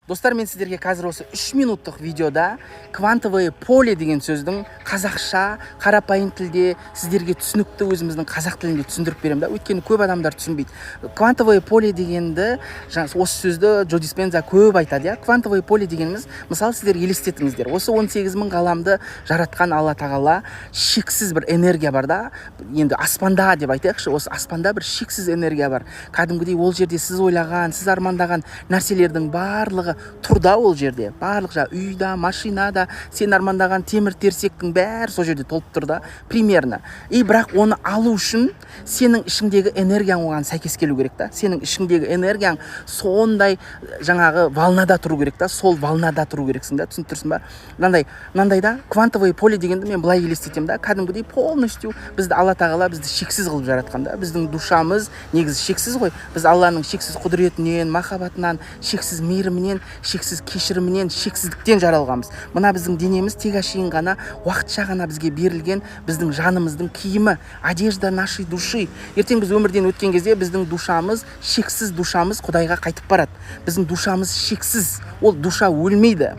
Достар, мен сіздерге қазір осы 3 минуттық видеода «квантовое поле» деген сөздің қазақша, қарапайым тілде, сіздерге түсінікті өзіміздің қазақ тілінде түсіндіріп беремін да. Өйткені көп адамдар түсінбейді. «Квантовое поле» дегенді, осы сөзді Джо Диспенза көп айтады, иә. «Квантовое поле» дегеніміз, мысалы, сіздер елестетіңіздер, осы 18 мың ғаламды жаратқан Алла Тағала, шексіз бір энергия бар да. Енді аспанда деп айтайықшы, осы аспанда бір шексіз энергия бар. Кәдімгідей ол жерде сіз ойлаған, сіз армандаған нәрселердің барлығы тұр да. Ол жерде барлық жаңағы үй да, машина да, сен армандаған темір терсектің бәрі сол жерде толып тұр да примерно. И бірақ оны алу үшін сенің ішіңдегі энергияң оған сәйкес келу керек та. Сенің ішіңдегі энергияң сондай жаңағы волнада тұру керек та, сол волнада тұру керексің да. Түсініп тұрсың ба? Мынандай, мынандай да. «Квантовое поле» дегенді мен былай елестетемін да: кәдімгідей полностью бізді Алла Тағала, бізді шексіз қылып жаратқан да. Біздің душамыз негізі шексіз ғой. Біз Алланың шексіз құдіретінен, махаббатынан, шексіз мейірімінен, шексіз кешірімінен, шексіздіктен жаралғанбыз. Мына біздің денеміз тек әшейін ғана, уақытша ғана бізге берілген, біздің жанымыздың киімі, одежда нашей души. Ертең біз өмірден өткен кезде біздің душамыз, шексіз душамыз Құдайға қайтып барады. Біздің душамыз шексіз, ол душа өлмейді.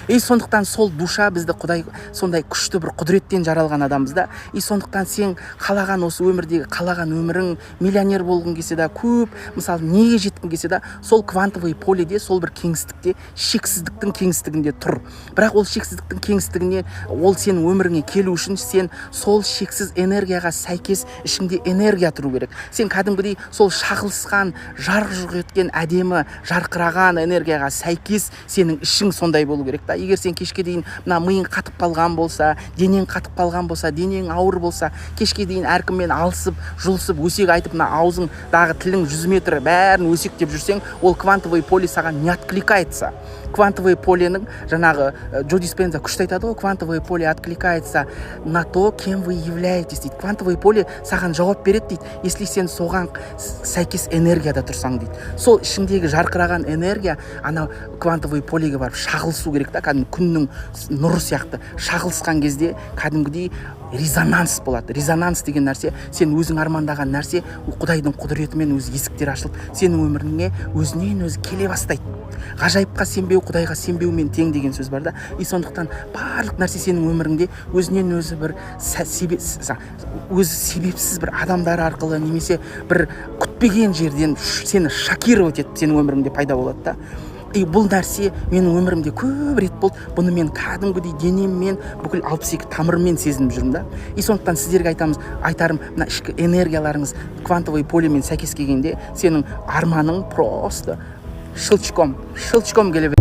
И сондықтан сол душа, бізді Құдай сондай күшті бір құдіреттен жаралған адамбыз да. И сондықтан сен қалаған, осы өмірдегі қалаған өмірің, миллионер болғың келсе да, көп, мысалы, неге жеткің келсе да, сол квантовый поледе, сол бір кеңістікте, шексіздіктің кеңістігінде тұр. Бірақ ол шексіздіктің кеңістігіне, ол сенің өміріңе келу үшін сен сол шексіз энергияға сәйкес ішіңде энергия тұру керек. Сен кәдімгідей сол шағылысқан, жарқ жұрқ еткен, әдемі жарқыраған энергияға сәйкес сенің ішің сондай болу керек та. Егер сен кешке дейін мына миың қатып қалған болса, денең қатып қалған болса, денең ауыр болса, кешке дейін әркіммен алысып жұлысып, өсек айтып, мына аузыңдағы тілің 100 метр, бәрін өсектеп жүрсең, ол квантовый поле саған не откликается. Квантовый поленің жаңағы Джо Диспенза күшті айтады ғой: «Квантовое поле откликается на то, кем вы являетесь», — дейді. «Квантовое поле саған жауап береді, — дейді, — если сен соған сәйкес энергияда тұрсаң», — дейді. Сол ішіңдегі жарқыраған энергия ана квантовый полеге барып шағылысу керек та. Кәдімгі күннің нұры сияқты шағылысқан кезде кәдімгідей резонанс болады. Резонанс деген нәрсе — сен өзің армандаған нәрсе Құдайдың құдіретімен өз есіктері ашылып, сенің өміріңе өзінен өзі келе бастайды. «Ғажайыпқа сенбеу — Құдайға сенбеумен тең» деген сөз бар да. И сондықтан барлық нәрсе сенің өміріңде өзінен өзі бір өзі себепсіз бір адамдар арқылы немесе бір күтпеген жерден сені шокировать етіп, сенің өміріңде пайда болады да. И бұл нәрсе менің өмірімде көп рет болды. Бұны мен кәдімгідей денеммен, бүкіл 62 тамырыммен сезініп жүрмін да. И сондықтан сіздерге айтамыз, айтарым, мына ішкі энергияларыңыз квантовый полемен сәйкес келгенде, сенің арманың просто щелчком, щелчком келе береді.